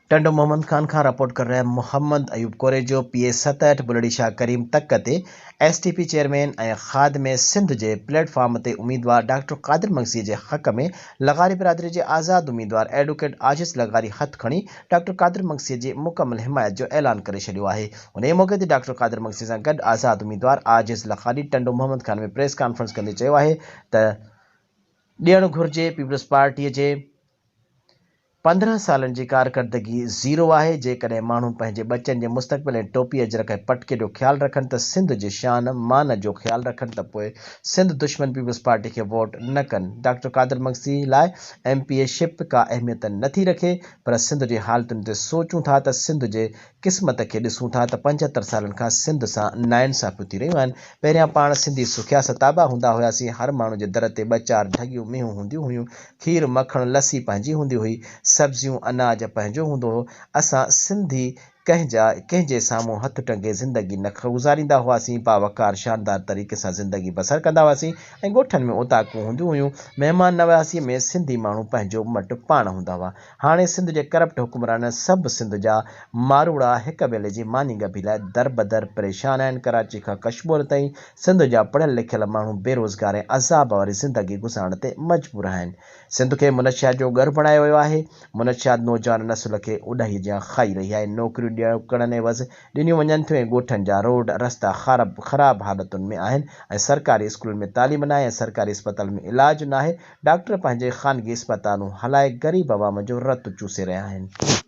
ٽنڊو محمد خان کان رپورٽ ڪر رهيا محمد ايوب ڪوريجو پي اي 67 بلڙي شاهه ڪريم تڪ تي ايس ٽي پي چيئرمين ۽ خادم سنڌ جي پليٽ فارم تي اميدوار ڊاڪٽر قادر مگسي جي حق ۾ لغاري برادري جي آزاد اميدوار ايڊووڪيٽ عاجز لغاري هٿ کڻي ڊاڪٽر قادر مگسي جي مڪمل حمايت جو اعلان ڪري ڇڏيو آهي انهي موقعي تي ڊاڪٽر قادر مگسي سان گڏ آزاد اميدوار عاجز لغاري ٽنڊو محمد خان ۾ پريس ڪانفرنس ڪندي چيو آهي ته ڏيڻ گهرجي پيپلز پارٽي جي 15 سالن جي ڪارڪردگي زيرو آهي، جيڪڏهن ماڻهو پنهنجي ٻچن جي مستقبل ۽ ٽوپي اجرڪ ۽ پٽڪي جو خيال رکن ته سنڌ جي شان مان جو خيال رکن ته پوء سنڌ دشمن پيپلز پارٽي کي ووٽ نه ڪن، ڊاڪٽر قادر مگسي لاء ايم پي اي شپ ڪا اهميت نه ٿي رکي پر سنڌ جي حالتن تي سوچون ٿا ته سنڌ جي قسمت کي ڏسون ٿا ته 75 سالن کان سنڌ سان ناانصافيون ٿي رهيون آهن. پهريان پاڻ سنڌي سکيا ستابا هوندا هياسين، هر ماڻهو جي در تي ٻه چار ڍڳيون مينهون هونديون هيون، کير، مکڻ، لسي پنهنجي هوندي هئي، سبزيون، اناج پنهنجو هوندو هو. اسان سنڌي ڪنهن جا ڪنهن جي سامهون هٿ ٽنگي زندگي نه گذاريندا هئاسين، باوقار شاندار طريقي سان زندگي بسر ڪندا هئاسين ۽ ڳوٺن ۾ اوطاقون هونديون هيون. مهمان نوازيء ۾ سنڌي ماڻهو پنهنجو مٽ پاڻ هوندا هئا. هاڻي سنڌ جي ڪرپٽ حڪمران سڀ سنڌ جا ماروئڙا هڪ ويلي جي ماني ڳڀي لاء دربدر پريشان آهن، ڪراچي کان ڪشمور تائين سنڌ جا پڙهيل لکيل ماڻهو بيروزگار ۽ عذاب واري زندگي گذارڻ تي مجبور آهن. سنڌ کي منشيات جو ڳڙهه بڻايو ويو آهي، منشيات نوجوان نسل کي اڏاهي جيان کائي رهي آهي، نوڪريون ڏيڻ عيوض ڏنيون وڃن ٿيون ۽ ڳوٺن جا روڊ رستا خراب حالتن ۾ آهن ۽ سرڪاري اسڪولن ۾ تعليم ناهي ۽ سرڪاري اسپتالن ۾ علاج ناهي، ڊاڪٽر پنهنجي خانگي اسپتالون هلائي غريب عوام جو رت چوسي رهيا آهن.